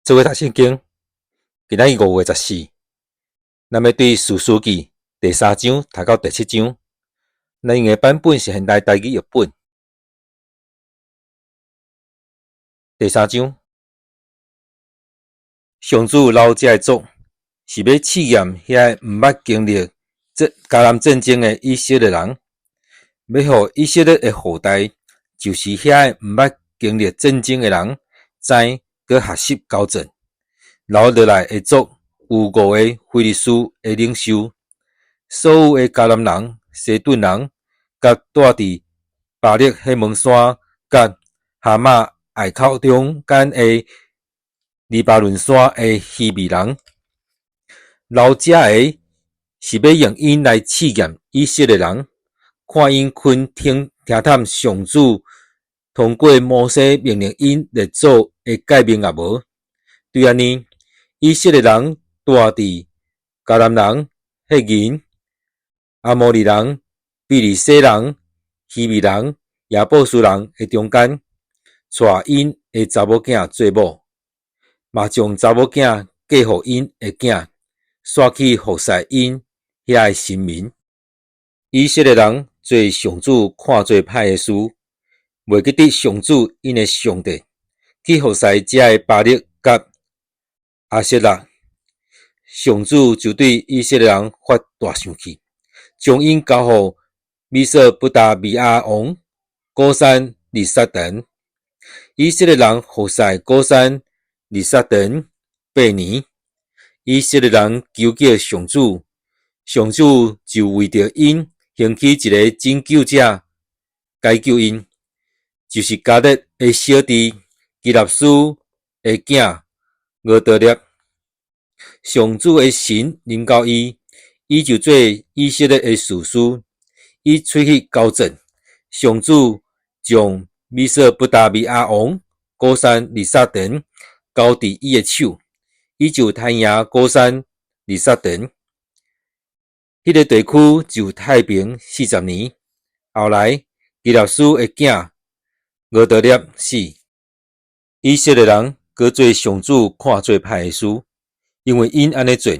做伙讀聖經，今仔日5月14，咱欲對士師記第三章讀到第七章。咱用的版本是現代台語譯本。第三章，上主留這个族，是欲試驗遐个毋捌經歷這迦南戰爭的以色列人，欲予以色列的後代，就是遐个毋捌經歷戰爭的人，知閣學習交戰。留落來的族有五個非利士的領袖，所有的迦南人、西頓人，佮住佇巴力赫門山佮哈馬隘口中間的黎巴嫩山的希未人。留這个是欲用𪜶來試驗以色列人，看𪜶肯聽聽探上主通過摩西命令𪜶列祖的誡命抑無。對按呢，以色列人住佇迦南人、赫人、阿摩利人、比利洗人、希未人、耶布斯人的中間，娶𪜶的查某囝做某，嘛將查某囝嫁予𪜶的囝，煞去服侍𪜶遐个神明。以色列人做上主看做歹的事，袂記得上主𪜶的上帝，去服侍這个巴力佮亞舍拉。上主就對以色列人發大生氣，將𪜶交予美索不達米亞王古珊利薩但。以色列人服侍古珊利薩但8年。以色列人求叫上主，上主就為著𪜶興起一个拯救者，解救𪜶，就是迦勒的小弟基納斯的囝俄得涅。上主的神臨到伊，伊就做以色列的士師，伊出去交戰。上主將美索不達米亞王古珊利薩但交佇伊的手，伊就刣贏古珊利薩但。彼个地區就太平40年。後來基納斯的囝俄得涅死。以色列人閣做上主看做歹的事，因為𪜶按呢做，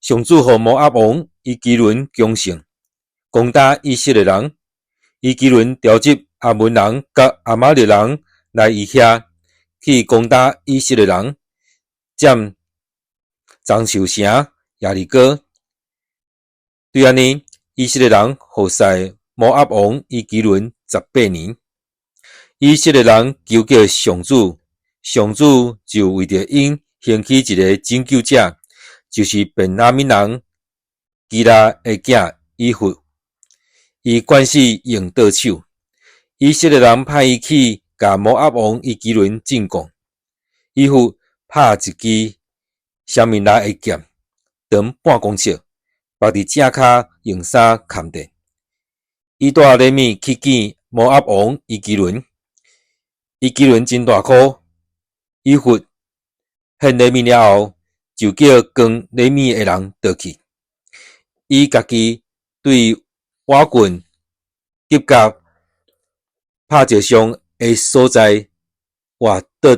上主予摩押王以基倫強盛，攻打以色列人。以基倫調集亞捫人佮亞瑪力人來伊遐去攻打以色列人，佔樟樹城耶利哥。對按呢，以色列人服侍摩押王以基倫18年。以色列人求叫上主，上主就為著𪜶興起一个拯救者，就是便雅憫人基拉的囝以笏。伊慣勢用刀手。以色列人派伊去共摩押王以基倫進攻。以笏拍一支沙米拿的劍，長半公尺，縛佇正跤用衫崁著。伊帶禮物去見摩押王以基倫。以基倫真大箍，以笏獻禮物了後，就叫扛禮物的人倒去。伊家己對瓦棍急甲拍石像的所在，活倒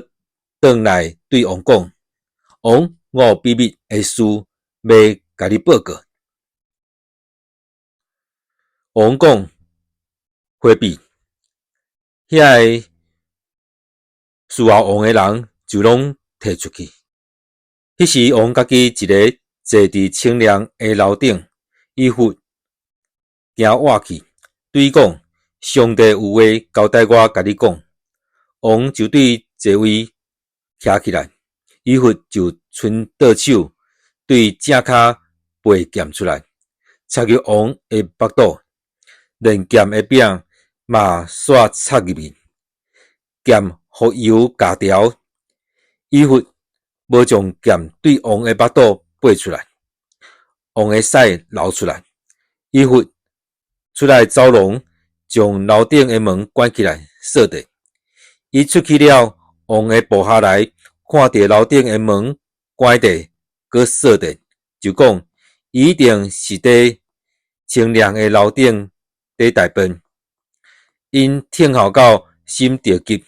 轉來對王講：王，我有秘密的事欲共你報告。王講：迴避。遐个伺候王的人就攏退出去。彼時王家己一个坐佇清涼的樓頂，以笏驚倚去，對伊講：上帝有話交代我共你講。王就對座位徛起來，以笏就伸倒手對正跤拔劍出來，插入王的腹肚，連劍的柄嘛煞插入去，劍予油咬著。以笏無將劍對王的腹肚拔出來，王的屎流出來。以笏出來走廊，將樓頂的門關起來，鎖著。伊出去了，王的部下來看著樓頂的門關著，閣鎖著，就講：伊一定是佇清涼的樓頂佇大便。𪜶聽候到心著急，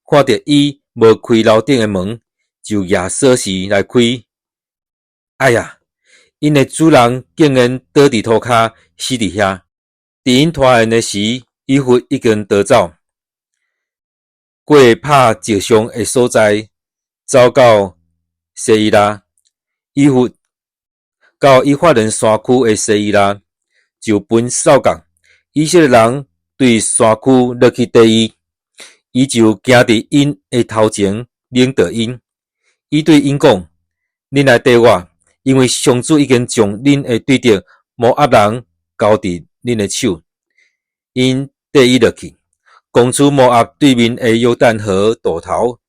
看著伊無開樓頂的門，就攑鎖匙來開。哎呀！𪜶的主人竟然倒佇塗跤，死佇遐。佇𪜶拖延的時，以弗已經逃走，過拍石像的所在，走到西伊拉。以弗到以法蓮山區的西伊拉，就分掃角。以色列人對山區落去綴伊，伊就行佇𪜶的頭前，領導𪜶。伊對𪜶講：恁來綴我，因為上主已經將恁的對敵摩押人交佇恁的手。𪜶綴伊落去，攻取摩押對面的約旦河渡頭，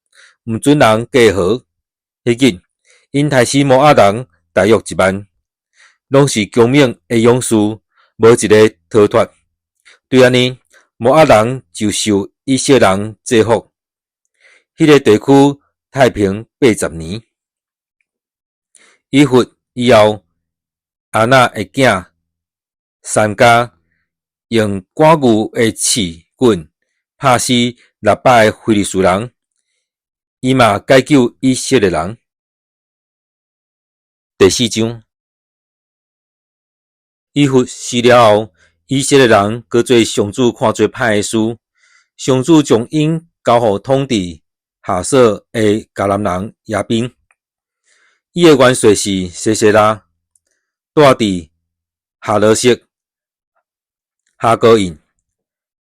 毋准人過河。彼日，𪜶刣死摩押人大約1萬，攏是強猛的勇士，無一个逃脫。對按呢，摩押人就受以色列人制服。彼个地區太平80年。以弗以後，亞拿的囝珊迦用趕牛的刺棍拍死600个非利士人，伊嘛解救以色列人。第四章，以弗死了後，以色列人閣做上主看做歹的事，上主將𪜶交予統治哈瑣的迦南人耶賓。伊的元帥是西西拉，住佇哈羅設哈哥印。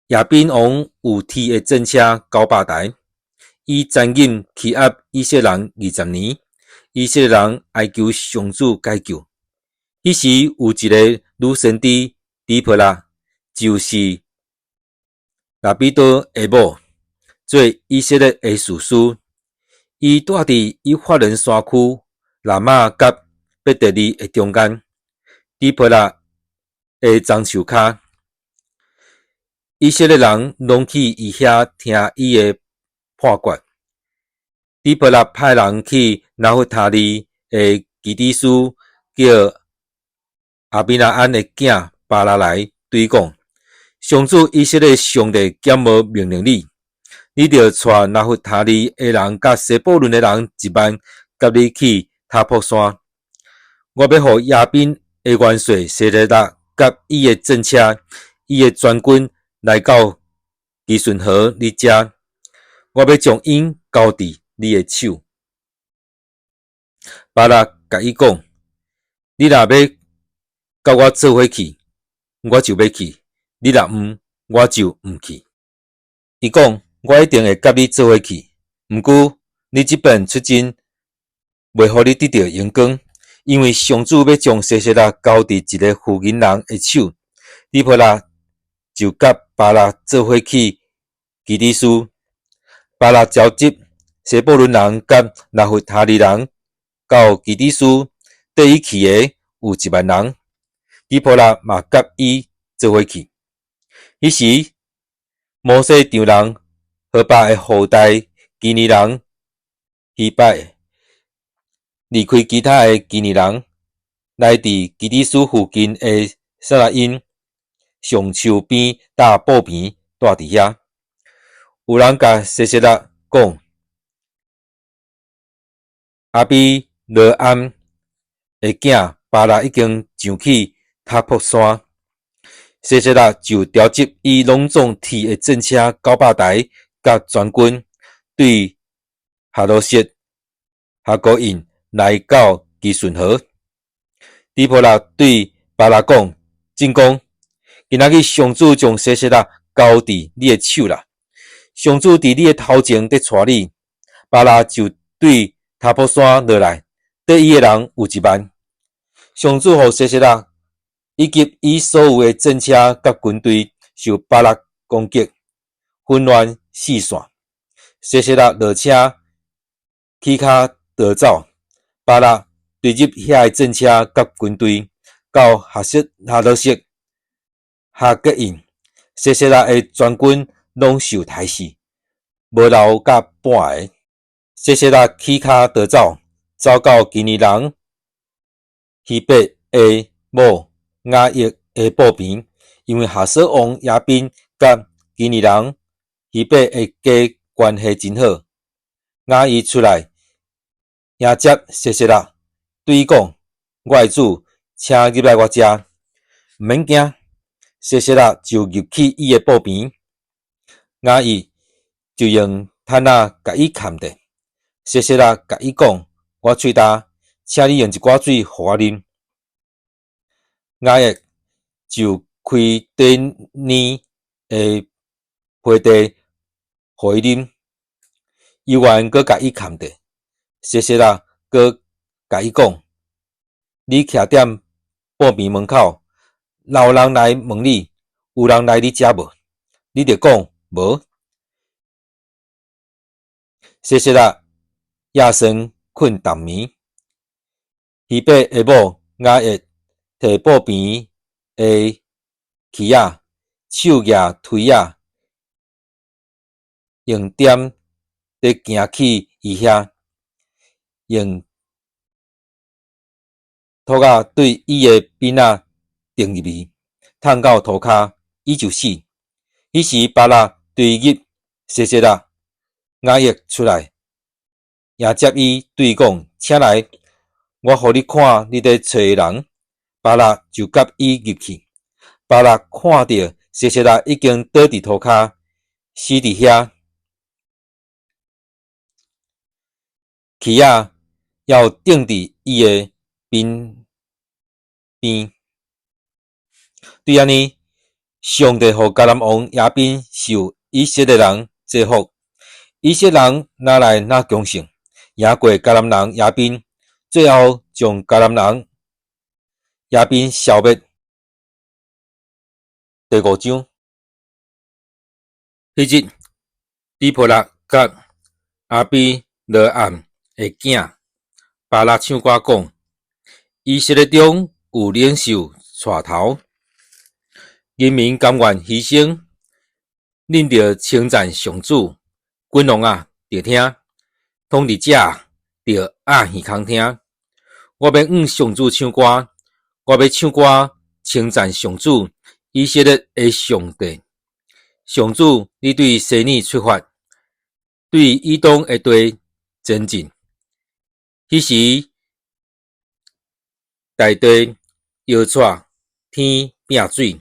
耶賓王有鐵的戰車900台，伊殘忍欺壓以色列人20年。以色列人哀求上主解救。彼時有一个女先知底波拉，就是拉彼多的某，做以色列的士師。伊住佇以法蓮山區喇瑪佮伯特利的中間，底波拉的樟樹跤。以色列人攏去伊遐聽伊的判決。底波拉派人去拿弗他利的基底斯，叫亞比挪菴的囝巴拉來對伊講：上主以色列上帝敢無命令你，你著帶拿弗他利的人佮西布倫的人1萬，佮你去他泊山。我欲予耶賓的元帥西西拉佮伊的戰車、伊的全軍來到基順河你遮，我欲將𪜶交佇你的手。巴拉共伊講：你若欲佮我做伙去，我就欲去；你若毋，我就毋去。伊講：我一定會佮你做伙去。毋過你這擺出征，袂予你得著榮光，因為上主欲將西西拉交佇一个婦人的手。底波拉就佮巴拉做伙去基底斯。巴拉召集西布倫人佮拿弗他利人到基底斯，綴伊去的有1萬人。底波拉嘛佮伊做伙去。彼時，摩西丈人荷巴的後代基尼人希伯，離開其他的基尼人，來佇基底斯附近的撒那因橡樹邊搭布棚住佇遐。有人共西西拉講，亞比挪菴的囝巴拉已經上去他泊山。西西拉就調集伊攏總鐵的戰車900台，佮全軍對哈羅設哈哥印來到基順河。底波拉對巴拉講：進攻！今仔日上主將西西拉交佇你的手啦。上主佇你的頭前佇帶你。巴拉就對他泊山落來，綴伊的人有1萬。上主予西西拉以及伊所有的戰車佮軍隊受巴拉攻擊，紛亂四散。西西拉落車起跤逃走，巴拉追入遐的戰車佮軍隊，到哈羅設哈結印，西西拉的全軍攏受刣死，無留甲半个。西西拉起跤逃走，走到基尼人希伯的某雅億的布棚，因為哈瑣王耶賓佮基尼人希伯的家關係真好。雅億出來迎接西西拉，對伊講：我的主，請入來我遮，毋免驚。西西拉就入去伊的布棚，雅億就用毯仔共伊崁著。西西拉共伊講：我喙焦，請你用一寡水予我啉。雅億就開短乳的皮袋予伊啉，猶原閣共伊崁著。西西拉閣共伊講：你徛踮布棚門口，若有人來問你，有人來你遮無？你著講無。西西拉夜深睏淡眠，希伯的某雅億提布棚的欹仔，手舉錘仔，用點佇行去伊遐，用托仔對伊的邊仔釘入去，迵到塗跤，伊就死。彼時巴拉追入西西拉，雅億出來迎接伊，對伊講：請來，我予你看你佇揣的人。巴拉就佮伊入去。巴拉看著西西拉已經倒佇塗跤，死佇遐，欹仔猶釘佇伊的鬢邊。對按呢，上帝予迦南王耶賓受以色列人祝福，以色列人愈來愈強盛，贏過迦南人耶賓，最後將迦南人耶賓消滅。第五章，彼日，底波拉佮亞比挪暗的囝巴拉唱歌講：以色列中有領袖帶頭，人民甘願犧牲，恁著稱讚上主，君王啊，著聽；統治者啊，著掩耳孔聽。我欲向上主唱歌，我欲唱歌稱讚上主，以色列的上帝。上主，你對西珥出發，對以東的地前進。彼時，大地搖掣，天變水，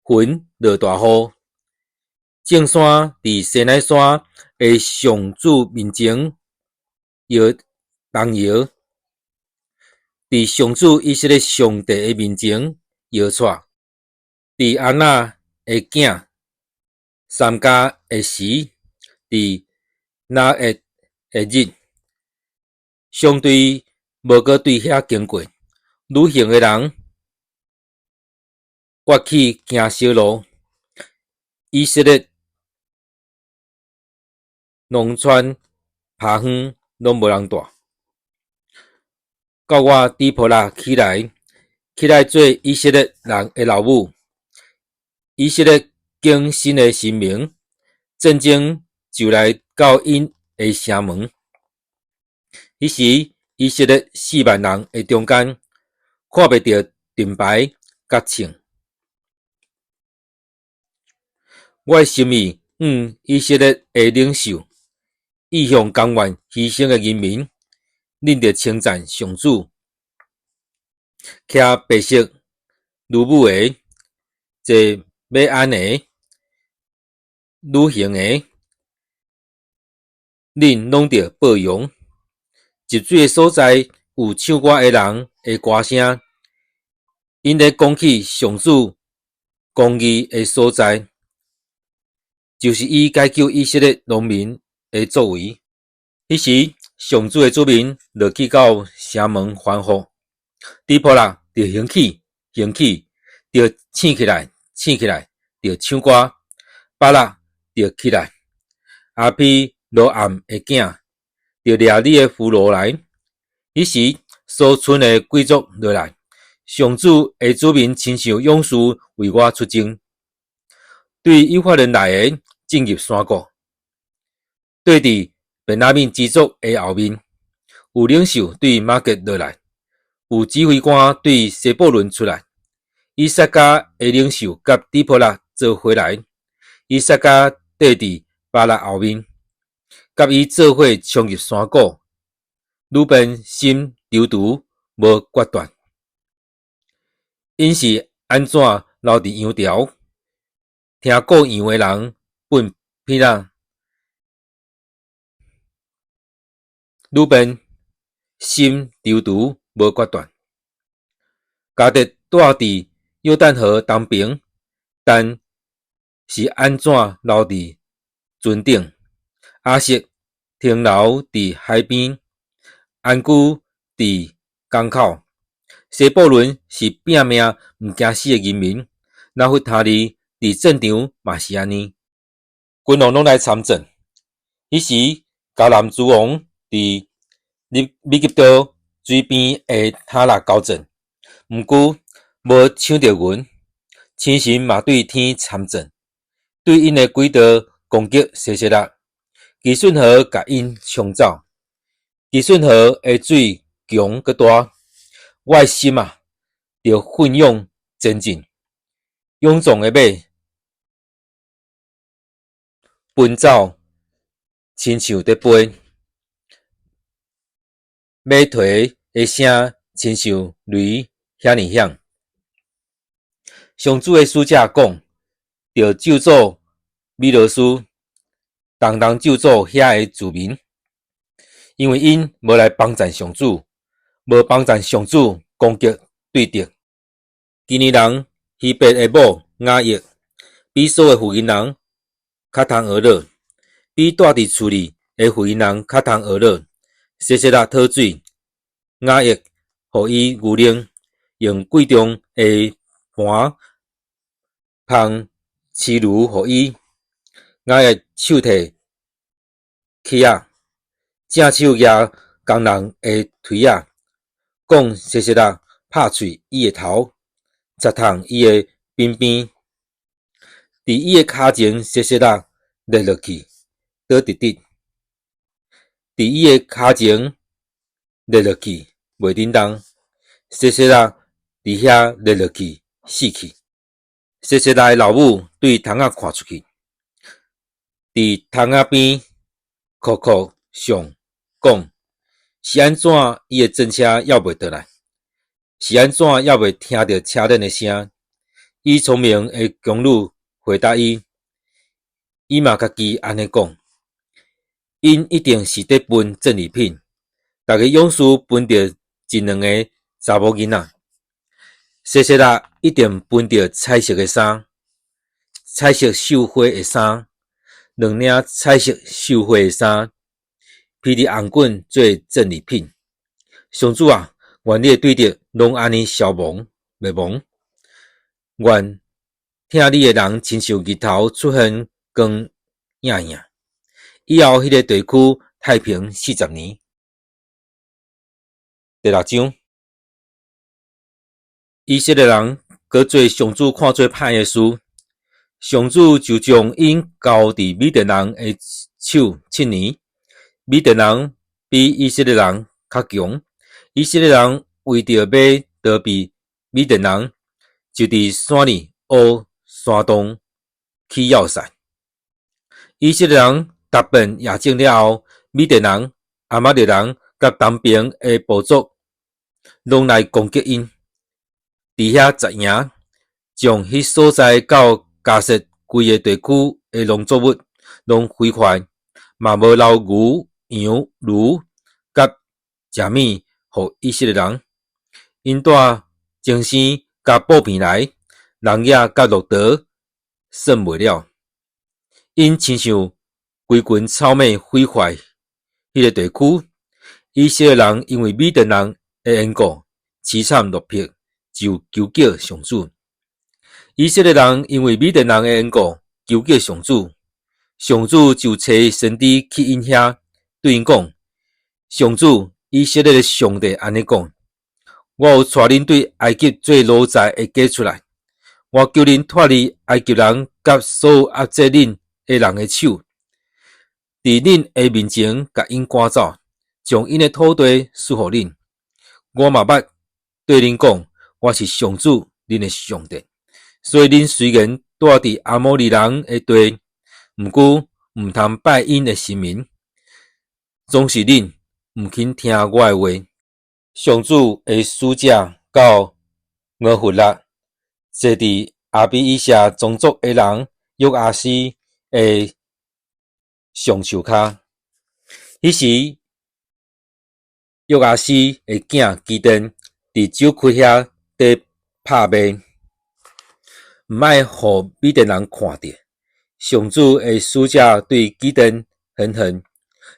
雲落大雨。眾山佇西乃山的上主面前搖動搖，佇上主以色列上帝的面前搖掣。佇亞拿的囝珊迦的時，佇雅億的日，商隊無閣對遐經過，旅行的人躍起行小路。以色列農村耙園攏無人蹛。到我底波拉起來，起來做以色列人的老母。以色列更新的神明，戰爭就來到𪜶的城門。彼時，以色列4萬人的中間，看袂著盾牌佮銃。我的心意向以色列的領袖，意向甘願犧牲的人民，恁著稱讚上主，騎白色驢母的，坐馬鞍的，旅行的，恁攏著報榮。集水的所在有唱歌的人的歌聲，𪜶咧講起上主公義的所在，就是伊解救以色列農民的作為。彼時，上主的子民落去到城門歡呼，底波拉著興起，興起，著醒起來，醒起來，著唱歌，巴拉著起來，亞比挪暗的囝著掠你的俘虜來。彼時，所剩的貴族落來，上主的子民親像勇士為我出征，對以法蓮來的進入山谷，綴佇便雅憫支族的後面，有領袖對瑪結落來，有指揮官對西布倫出來，以薩迦的領袖佮底波拉做伙來，以薩迦綴佇巴拉後面，佮伊做伙衝入山谷，呂便心躊躇無決斷。𪜶是按怎留佇羊牢？聽顧羊的人糞片仔。呂便心躊躇無決斷。迦得住佇約旦河東爿，但是按怎留佇船頂？亞設停留佇海邊，安居佇港口。西布倫是拚命毋驚死的人民，拿弗他利佇戰場嘛是按呢。君王攏來參戰。彼時，迦南諸王佇米吉多水邊的他納交戰，毋過無搶著銀。星神嘛對天參戰，對𪜶的軌道攻擊西西拉，基順河共𪜶沖走。基順河的水強閣大，我的心啊，著奮勇前進，勇壯的馬奔走，親像佇飛，馬蹄的聲親像雷遐爾響。上主的使者講，著咒詛米羅斯，重重咒詛遐的住民，因為𪜶無來幫贊上主，無幫贊上主攻擊對敵。基尼人希伯的某雅億，比所有婦人較通呵咾，比住佇厝裡的婦人較通呵咾。西西拉討水，雅億予伊牛奶，用貴重的盤捧飼驢予伊。雅億手提器仔，正手攑工人的槌仔，講西西拉拍碎伊的頭，鑿痛伊的鬢邊。佇伊的跤前，西西拉跌落去，倒直直。佇伊的跤前跌落去，袂振動。西西拉佇遐跌落去，死去。西西拉的老母對窗仔看出去，佇窗仔邊哭哭上講：是按怎伊的戰車猶未轉來？是按怎猶未聽著車輪的聲？伊聰明的宮女回答伊，伊嘛家己按呢講：𪜶一定是佇分戰利品，逐个勇士分著一兩个查某囡仔。西西拉一定分著彩色的衫，彩色繡花的衫，兩領彩色繡花的衫，披佇紅滾做戰利品。上主啊，願你的對敵攏按呢消亡滅亡。願疼你的人親像日頭出現光映映。以後，彼个地區太平40年。第六章，以色列人閣做上主看做歹的事，上主就將𪜶交佇米甸人的手七年。米甸人比以色列人較強，以色列人為著欲逃避米甸人，就佇山裡挖山洞起要塞。以色列人踏遍野境了後，米甸人、亞瑪力人佮東爿的部族攏來攻擊𪜶，佇遐紮營，將彼所在到迦薩規个地區的農作物攏毀壞，嘛無留牛、羊、驢佮食物予以色列人。𪜶帶精牲佮布片來，人影佮駱駝算袂了。𪜶親像規群草馬毀壞彼个地區。以色列人因為米甸人的緣故，淒慘落魄，就求叫上主。以色列人因為米甸人的緣故，求叫上主，上主就差先知去𪜶遐，對𪜶講：上主以色列的上帝按呢講：我有帶恁對埃及做奴才的家出來，我救恁脫離埃及人佮所有壓制恁的人的手，佇恁的面前共𪜶趕走，將𪜶的土地賜予恁。我嘛捌對恁講，我是上主恁的上帝。所以恁雖然住佇阿摩利人的地，毋過毋通拜𪜶的神明。總是恁毋肯聽我的話。上主的使者到俄弗辣，坐佇亞比以謝宗族的人約阿施的橡樹跤。彼時，約阿施的囝基甸佇酒窟遐佇拍麥，毋愛予米甸人看著。上主的使者對基甸顯現，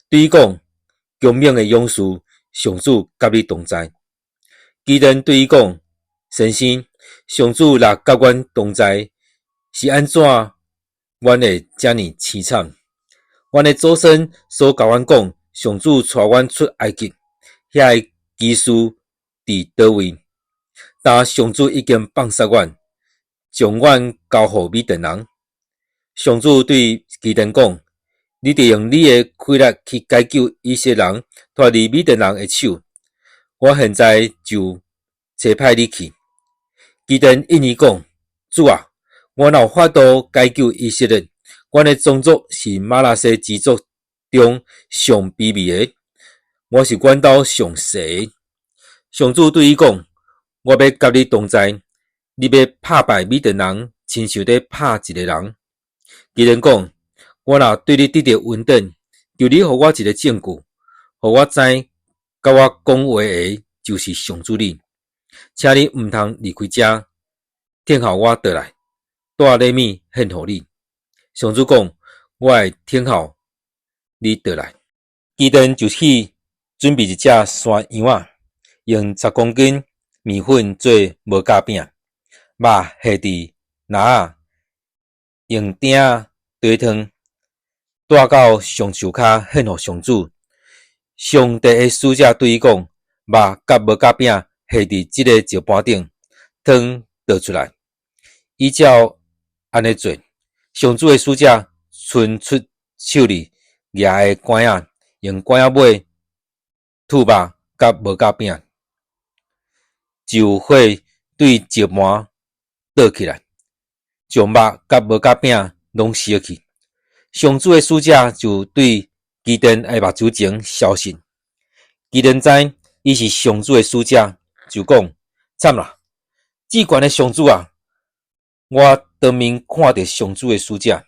對伊講：強猛的勇士，上主佮你同在。基甸對伊講：先生，上主若佮阮同在，是按怎阮會遮爾淒慘？阮的祖先所共阮講，上主帶阮出埃及，遐个奇事佇佗位？但上主已經放殺阮，將阮交予米甸人。上主對基甸講：你著用你的氣力去解救以色列人脫離米甸人的手。我現在就差派你去。基甸應伊講：主啊，我哪有法度解救以色列？阮的宗族是瑪拿西支族中上卑微的，我是阮兜上細的。上主對伊講：我欲佮你同在，你欲拍敗米甸人，親像咧拍一个人。基甸講：我若對你得著恩典，求你予我一个證據，予我知佮我講話的就是上主你。請你毋通離開遮，等候我倒來，帶禮物獻予你。上主講：我會等候你倒來。基甸就去準備一隻山羊仔，用10公斤麵粉做無酵餅，肉下佇籃仔，用鼎仔綴湯，帶到橡樹跤獻予上主。上帝的使者對伊講：肉佮無酵餅下佇這个石盤頂，湯倒出來。伊照按呢做，上主的使者伸出手裡舉的竿仔，用竿仔尾吐肉佮無酵餅，就火對石盤倒起來，將肉佮無酵餅攏燒去。上主的使者就對基甸的目睭前消失。基甸知伊是上主的使者，就講：慘啦！至懸的上主啊！我當面看著上主的使者。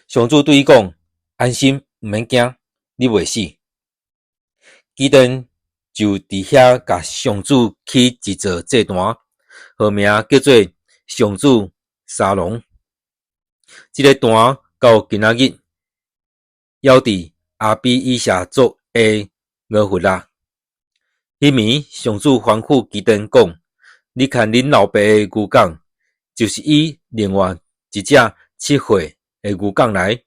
上主對伊講：安心，毋免驚，你袂死。基甸就佇遐共上主起一座祭壇，號名叫做上主沙龍。這个壇到今仔日，猶佇亞比以謝族的俄弗辣。彼暝，上主吩咐基甸講：你牽恁老爸的牛犅，就是伊另外一隻7歲的牛犅來，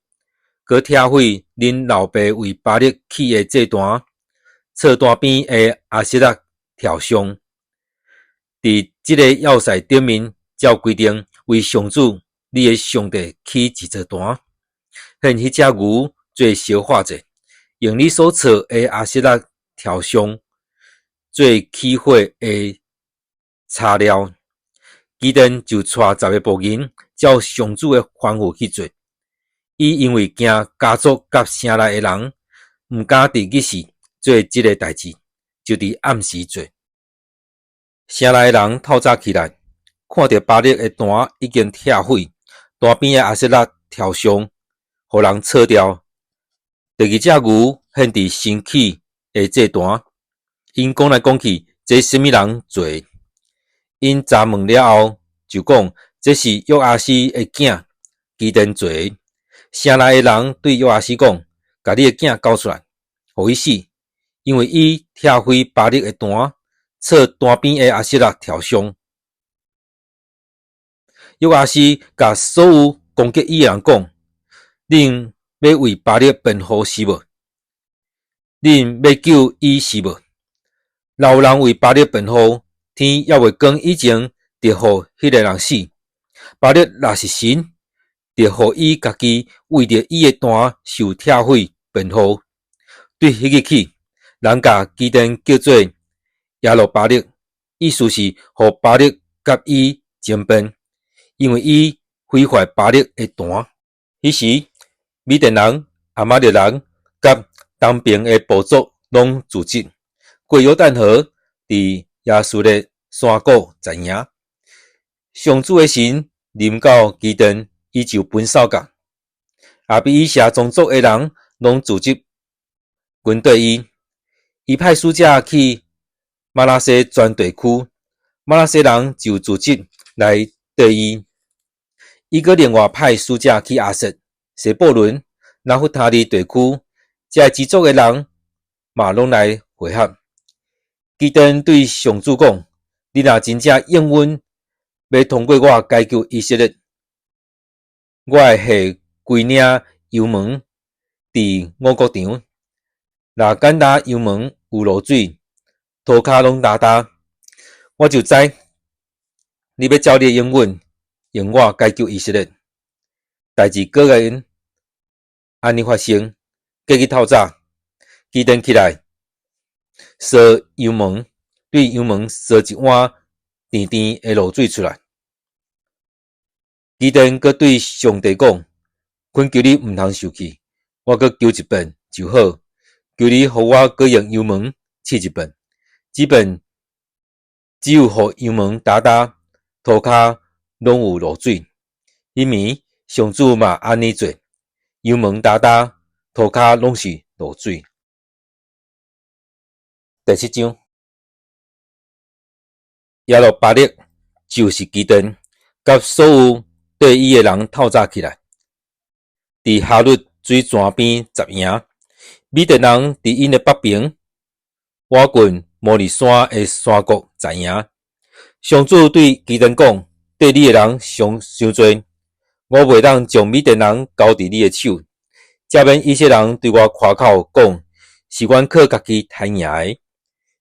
閣拆毀恁老爸為巴力起的祭壇，拆壇邊的亞舍拉雕像。佇這个要塞頂面，照規定為上主你的上帝起一座壇，獻彼隻牛做燒化祭，用你所拆的亞舍拉雕像做起火的柴料。基甸就帶10个僕人，照上主的吩咐去做。伊因為驚家族佮城內的人，毋敢佇日時做這个代誌，就佇暗時做。城內的人透早起來，看著巴力的壇已經拆毀，壇邊的亞舍拉雕像予人拆掉。第二隻牛獻佇新起的祭壇，𪜶講來講去，這是啥物人做的？𪜶查問了後，就講這是約阿施的囝基甸做的。城內的人對約阿施講：共你的囝交出來，予伊死，因為伊拆毀巴力的壇，拆壇邊的亞舍拉雕像。約阿施共所有攻擊伊的人講：恁欲為巴力辯護是無？恁欲救伊是無？若有人為巴力辯護，天猶未光以前，就予彼个人死。巴力若是神，就予伊家己為著伊的壇受拆毀辯護。對彼日起，人共基甸叫做耶路巴力，意思是予巴力佮伊爭辯，因為伊毀壞巴力的壇。彼時，米甸人、亞瑪力人佮東爿的部族攏組織過約旦河，佇耶書列山谷紮營。上主的神臨到基甸，伊就奔掃甲亞比以謝宗族的人攏組織軍隊伊。伊派使者去瑪拿西全地區，瑪拿西人就組織來綴伊。伊閣另外派使者去亞設、西布倫、拿弗他利地區，這支族的人嘛攏來會合。基甸對上主講：你若真正應允，欲通過我解救以色列，我會下規領羊毛佇五穀場。若簡單羊毛有露水，塗跤攏焦焦，我就知你欲照你的應允，用我解救以色列。代誌果然按呢發生。隔日透早，基甸起來，趖羊毛，對羊毛趖一碗甜甜的露水出來。基甸閣對上帝講：懇求你毋通受氣，我閣求一遍就好。求你予我閣用羊毛試一遍，這遍只有予羊毛焦焦，塗跤攏有露水。彼暝上主嘛按呢做，羊毛焦焦，塗跤攏是露水。第七章，耶路巴力就是基甸，佮所有綴伊的人透早起來，佇哈律水泉邊紮營。米甸人佇𪜶的北爿，倚近摩利山的山谷紮營。上主對基甸講：綴你的人傷傷濟，我袂當將米甸人交佇你的手。才免以色列人對我誇口講，是阮靠家己刣贏的。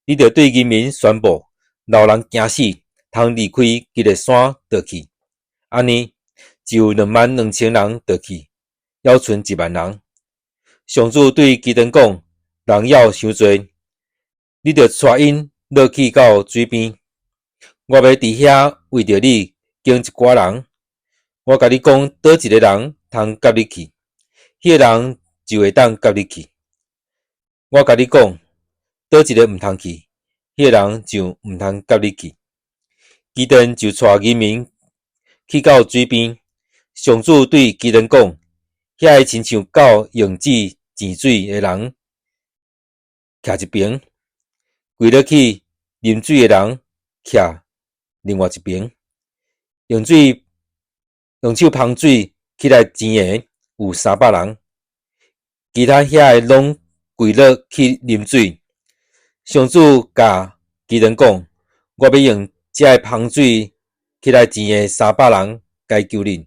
你著對人民宣布，老人驚死，通離開基列山倒去。按呢，就有22,000人倒去，猶賰1萬人。上主對基甸講：人猶傷濟，你著帶𪜶落去到水邊。我欲佇遐為著你揀一寡人。我共你講，佗一个人通佮你去，彼个人就會當佮你去。我共你講，佗一个毋通去，彼個人就毋通佮你去。基甸就帶人民去到水邊。上主對基甸講：遐个親像狗用舌糋水的人徛一爿，跪落去啉水的人徛另外一爿。用水用手捧水起來糋的有300人，其他遐个攏跪落去啉水。上主共基甸講：我欲用這个捧水起來糋的三百人解救恁，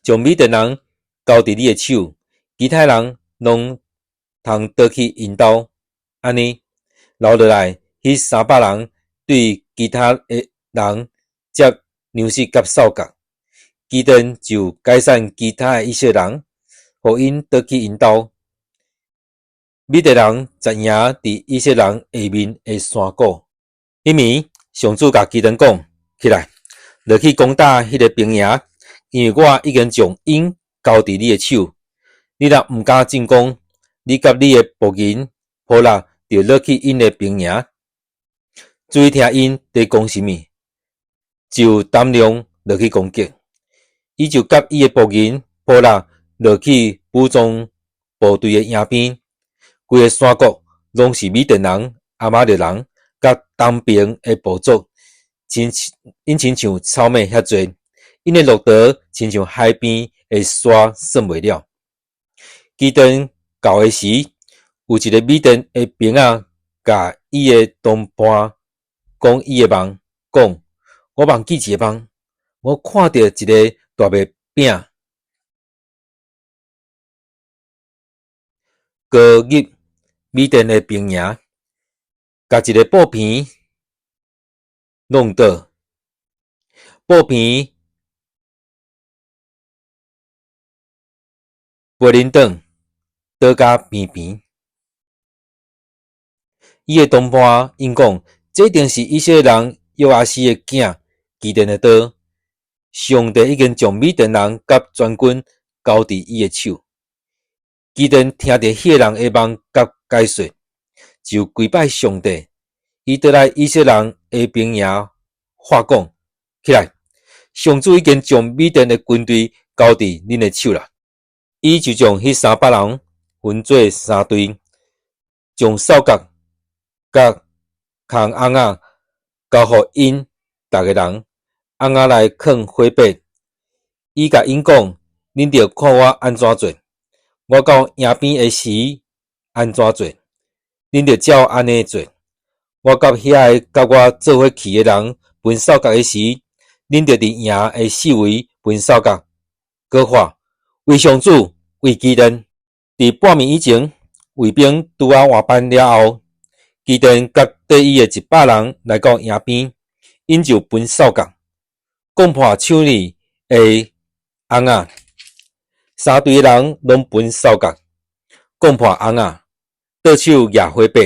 將米甸人交佇你的手，其他人攏通倒去𪜶兜。按呢，留落來彼三百人對其他的人接糧食佮掃角，基甸就解散其他的以色列人，予𪜶倒去𪜶兜。米甸人紮營佇以色列人下面的山谷。彼暝，上主共基甸講：起來，落去攻打彼个兵營，因為我已經將𪜶交佇你的手。你若毋敢進攻，你佮你的僕人普拉著落去𪜶的兵營，注意聽𪜶佇講啥物，就膽量落去攻擊。伊就佮伊的僕人普拉落去武裝部隊的營邊，規个山谷攏是米甸人、亞瑪力人佮東爿的部族，親𪜶親像草蜢遐濟，𪜶的駱駝親像海邊的沙，算袂了。基甸到的時，有一个米甸的兵仔，共伊的同伴講伊的夢，講：我夢見一个夢，我看著一个大麥餅高入米甸的兵營，共一个布棚弄倒，布棚飛輪轉，倒甲平平。伊的同伴𪜶講，這一定是以色列人約阿施的囝基甸的刀。上帝已經將米甸人佮全軍交佇伊的手。基甸聽著彼个人的夢佮解說，就跪拜上帝。伊倒來以色列人的兵營，喊講：起來！上主已經將米甸的軍隊交佇恁的手啦。伊就將彼300人分做三隊，將掃角佮空甕仔交予𪜶逐个人，甕仔內囥火把。伊共𪜶講：恁著看我按怎做，我到營邊的時按怎做，恁著照按呢做。我佮遐个佮我做伙去的人分掃角的時，恁著佇營的四圍分掃角，閣喊：為上主，為基甸！佇半暝以前，衛兵拄仔換班了後，基甸佮綴伊的100人來到營邊，𪜶就分掃角，講破手裡的甕仔。三隊的人攏分掃角，講破甕仔，倒手舉火把，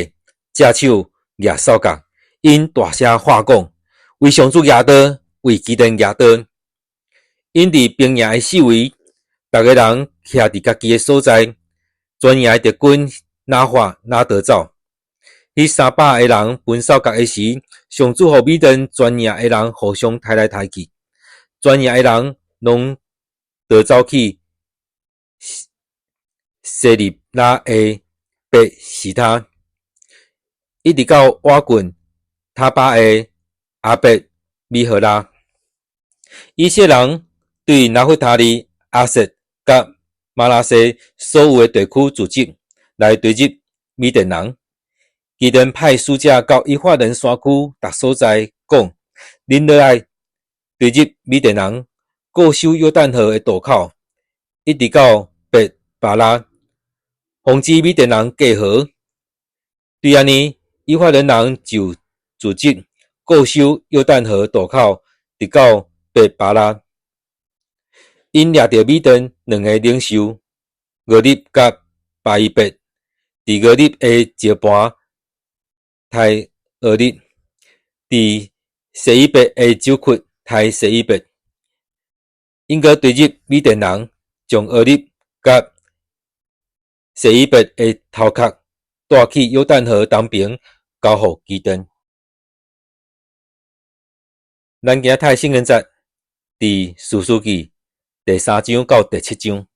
正手舉掃角，𪜶大聲喊講：為上主舉刀，為基甸舉刀！𪜶佇兵營的四圍，逐个人徛佇家己的所在，全營的敵軍若喊若逃走。彼300个人分掃角的時，上主予米甸全營的人互相刣來刣去，全營的人攏逃走去西利拉的伯示他，一直到倚近他巴的亞伯米何拉。以色列人對拿弗他利、亞設佮瑪拿西所有的地區聚集來對入米甸人。基甸派使者到以法蓮山區逐所在，講：恁落來對入米甸人，固守約旦河的渡口，一直到伯巴拉，防止米甸人過河。對按呢，以法蓮人就聚集固守約旦河渡口，直到伯巴拉。𪜶掠著米甸兩个領袖俄立佮巴伊伯，佇俄立的石盤刣俄立，佇洗伊伯的酒窟刣洗伊伯。𪜶閣追入米甸人，將俄立佮洗伊伯的頭殼帶去約旦河東爿，交予基甸。咱今仔讀聖經節，佇士師記第三章到第七章。